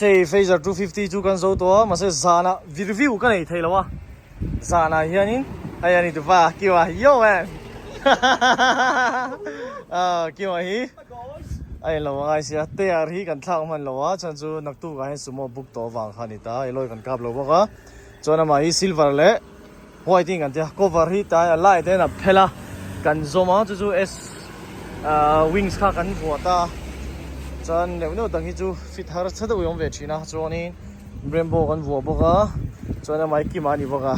Hei Fazer 250 chu kan zo tawh a, mahse zanah review ka nei thei lo a, zanah hianin hei a ni tupa Kiwa yo man ah Kiwa hi a inlo a ngai sia tear hi kan thlak hman lo a chhan chu naktuk ah hian sumo book tawh avang kha a ni ta elawi kan kap lo bawk a chuan amah hi silver leh white in kan tia cover hi tlai a light en a phel a kan zawm a chu chu s ah wings kha kan vuah ta chuan neuh neuh dang hi chu fit har chhe deuh hi a awm ve thin a chuanin brembo kan vuah bawk a chuan amah hi kima a ni bawk a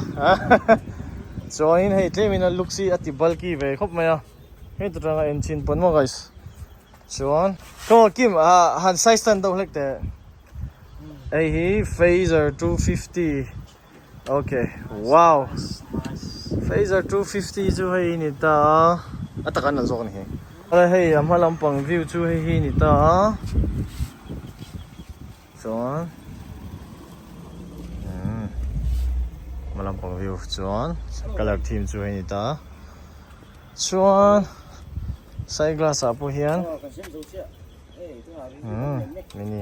chuanin hei tlemin a looks hi a ti bulky ve khawp mai a heti tanga en chhin pawn maw guys chuan come on kim ah han size tan deuh hlek teh hei hi fazer 250. Okay, wow. Fazer 250 chu hei ni ta a. A taka nalh zawk a ni hi. Ala hei a hma lampang view chu hei hi ni ta a. Chuan umm hma lampang view chuan colour theme chu hei ni ta a. Chuan side glass ah pawh hian umm mini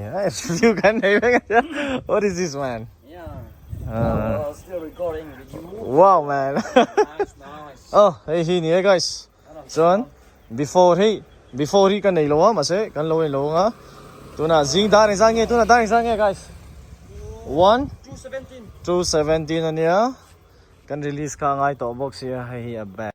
review kan nei vek a what is this man? Yeah. Still recording with you. Wow man. Nice, nice. Oh, hei hi ni e guys. Chuan before hi before hi ka nei lo a mahse kan lo en lo anga. Tuna zing dar engzah nge tuna dar engzah nge guys? 1 217. 217 ania. Kan release kha a ngai tawh bawk sia hei hi a back.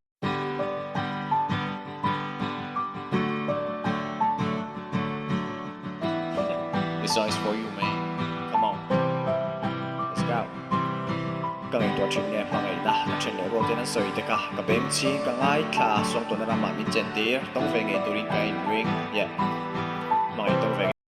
This song is for you man Come on Let's go Ka ngaihtuah thin nge hmangaihna ka then leh rual ten an sawi te kha ka beng chhing ka ngaithla sawng tawhna ramah min chen tir tawng ve ngei turin ka in ring yeah Hmangaih tawng ve ngei.